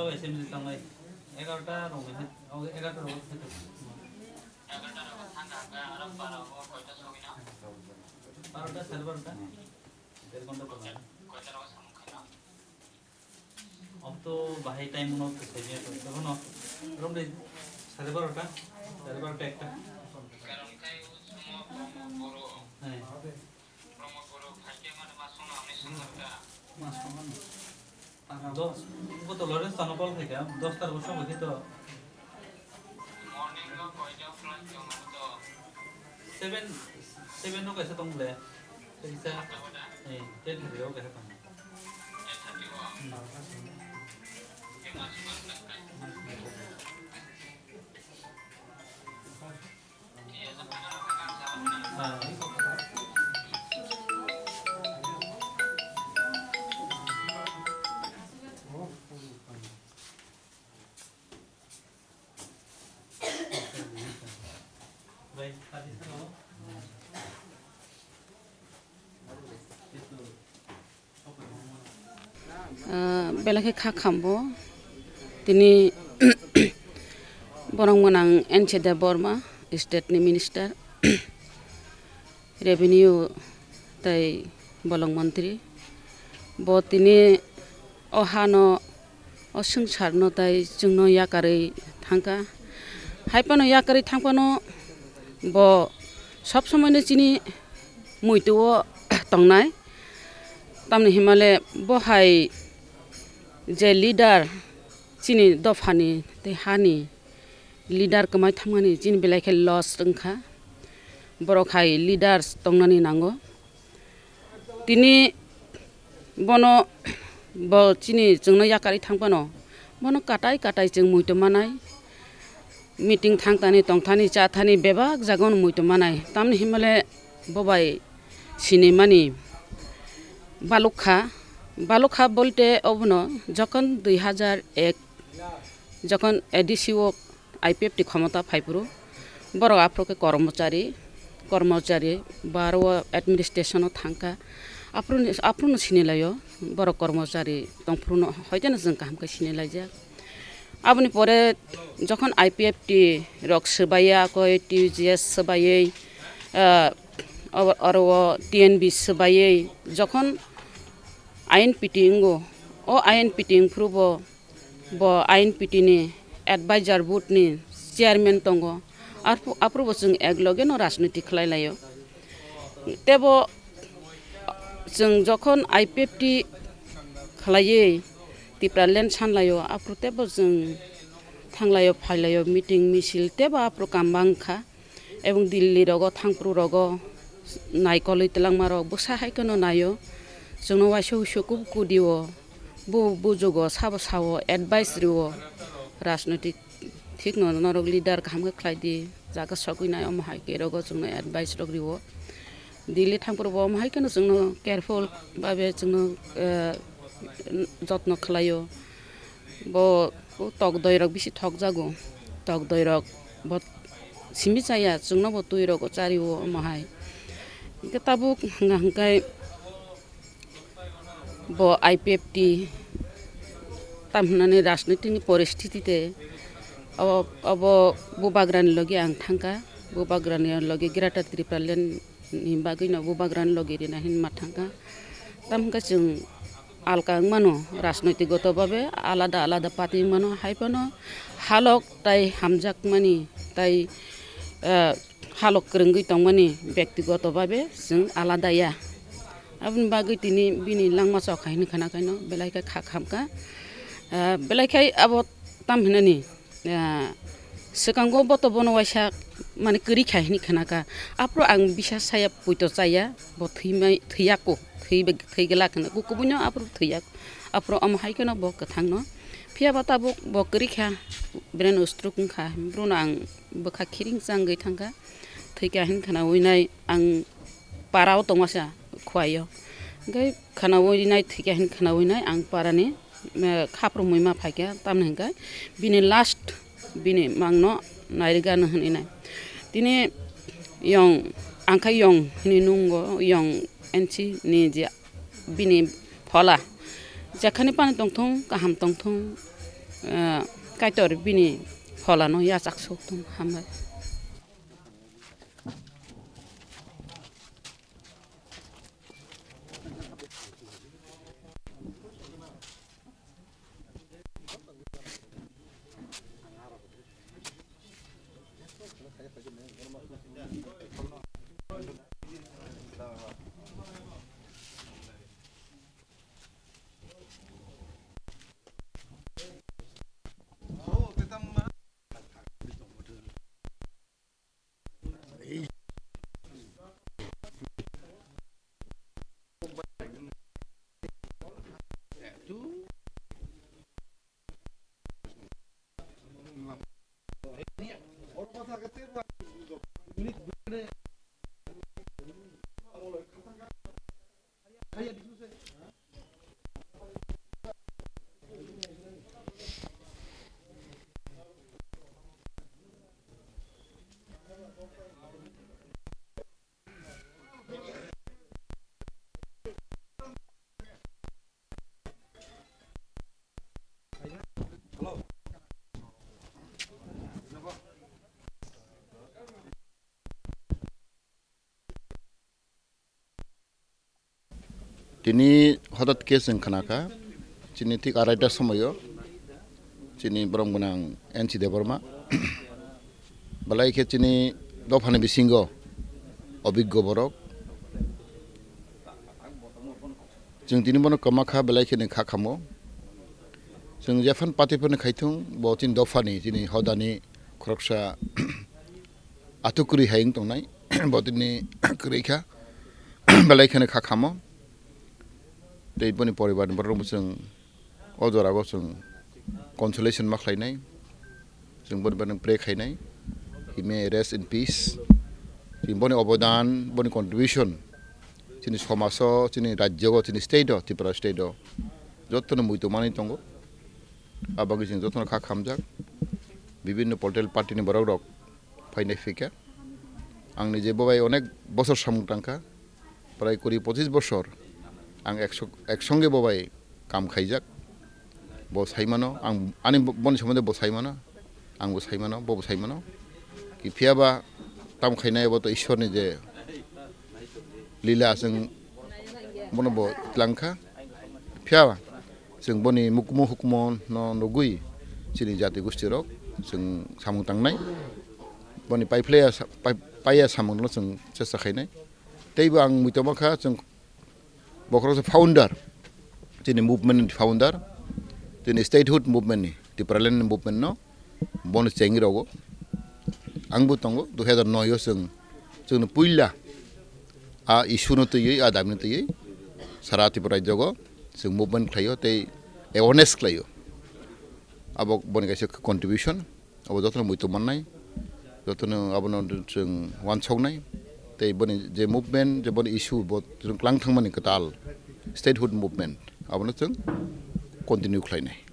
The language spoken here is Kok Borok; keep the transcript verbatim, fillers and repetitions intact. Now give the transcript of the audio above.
Assembly tangnai egarota rok, egarota rok. Barota, sare barota. Der ghonta pora. Ob to bahai time no to senior to. Tebo no. Romde sare barota, sare barota ekta. Hai. Dos, bo to Lawrence tano call khaikha, dos tar bosong khe to. Seven, seven no kaisa tong le. Kaisa, eh, ten thirty o kaisa tong. Hmm. Ah, belai khe kha khambo. Tini borok mwnang N C Debbarma, state ni minister, revenue tei bolong montri. Bo tini o hano, o swngcharno tei chwngno yakarwi thangkha. Hai phano yakarwi thang phano bo sob somoino chini muitu o tongnai. Tamni himale bo hai je leader chini dophani tei hani leader kwmai thangmani chini belai khe loss wngkha. Borok hai leaders tongnani nango. Tini bono bo chini chwngno yakarwi thang phano bono katai katai chwng muitu manai. Meeting thangtani, tongthani, chathani bebak jagano muitu manai. Tamni himale bo bai sinimani balukha. Balukha bolte obono jokhon dui hajar ek, jokhon A D C o I P F T khomota phaiphuru, borok aphuru khe kormochari, kormochari ba aro administration o thangkha. Aphuru ni, aphuru no sinilaio, borok kormochari tongphuru no hoiteno chwng kaham khe sinilaijak. Aboni pore jokhon I P F T rok swbaiya, koi T U G S swbaiwi, ah, abo, aro o T N V swbaiwi jokhon I N P T wngo, o I N P T wngphuru bo, bo I N P T ni advisor board ni chairman tongo, arphu-, aphuru bo chwng ek loge no rajniti khlai laio. Tebo chwng jokhon I P F T khlaiwi Tipraland sanlaio, aphuru tebo chwng thanglaio, phailaio, meeting, misil, tebo aphuru kam bangkha. Ebong Delhi rogo, thangphuru rogo naikolwi twlangma rok bwsa hai kheno naio. Chwngno waisa wuisu kubu kudio, bu bujugo, sabo sao, advice rio, rajnoitik thikno norok leader kaham khe khlai di, jaga sogwi nai, omo hai khe rogo chwngno advice rok rio. Delhi thangphuru bo omo hai kheno chwngno careful babe chwngno, eh, jotno khlaio. Bo tok doi rok bisi thok jago, tok doi rok bo simi chaya, chwngno bo twi rogo chario omo hai. Hwnkhe tabuk hwnga hwnkhe bo I P F T tam hwnani rajnoitik ni poristiti tei abo, abo bubagrani logi ang thangkha, bubagrani logi Greater Tipraland ni bagwi no bubagrani logi rina hinma thangkha. Tam hwnkhe chwng alka wng mano, rajnoitik goto babe alada alada party wng mano, hai phano halok tai hamjakmani tai, eh, halok kwrwngwi tongmani bektigoto babe chwng alada ya. Aboni bagwi tini bini langma chok hai hwnwi khana khaino belai khe kha khamkha. Eh, belai khai abo tam hinani, ah, swkango bo to bono waisa mane kwrwi kha hinwi khnakha. Aphuru ang bisa saya puito chaya, bo thwimai, thwiyako, thwi, thwi glak hwnwi. Ku-, kubuino aphuru thwiya, aphuru omo hai kheno bo kwthangno. Phiya ba tabuk bo kwrwi kha, brain stroke wngkha, hwnwi bono ang bwkha khiring changwi thangkha. Thwikha hinwi khnawi nai ang parao tongmasa khuaio. Hwnkhe khnawi nai thwikha hinwi khnawi nai ang parani, eh, khapru muima phaikha, tamni hwnkhe bini last bini mangno nairwgano hwnwi nai. Tini yong, ang khe yong hwnwi nungo, yong N C ni je bini phola. Jekhani pani tongthung, kaham tongthung, eh, Kaitor bini pholano yachak sok tong hambai. Tini hodat khe chwng khnakha, chini thik araita somoio chini borom gwnang N C Debbarma belai khe chini dophani bisingo obiggo borok. Chwng tini bono kwma kha belai kheno kha khamo. Chwng jephan party phano khaithung bo chini dophani chini hodani khoroksa atu kwrwi hai wng tongnai bo tini kwrwi kha belai kheno kha khamo. Tei boni poribarni borok rokbo chwng o jorao chwng consolation ma khlainai. Chwng boni bagwi pray khainai, he may rest in peace. Chini boni obodan, boni contribution chini somajo, chini rajyo, chini state o, Tripura state o jotono muitu manwi tongo. Abagwi chwng jotono kha khamjak. Bibinno political party ni borok rok phainai phikha. Ang nije bo bai onek bosor samung tangkha. Prai kuri pochis bosor ang ekso-, ek songe bo bai kam khaijak. Bo sai mano, ang ani bo-, boni somondo bo sai mano, ang bo sai mano, bo bo sai mano. Ki phiya ba tam khainai bo to Ishwar ni je lila, chwng bono bo tlang kha. Phiya ba chwng boni mukmo hukmo no nugwi chini jati gosti rok chwng samung tangnai. Boni pai phlaiya sa-, pai-, paiya samung no chwng chesta khainai. Teibo ang muitu ma kha, chwng bokhorok se founder, chini movement ni founder, chini statehood movement ni, Tipraland ni movement no, bono chengwi rogo. Ang bo tongo, dui hazar noi o chwng, chwngno puila a issue no twiwi, a dabi no twiwi, sara Tripura rajyo o chwng movement khlaio tei awareness khlaio. Abo boni kaisa contribution. Abo jotono muitu mannai, jotono abono chwng uansuknai, tei boni je movement, je boni issue, bo chwng klang thangmani kwtal statehood movement, abono chwng continue khlainai.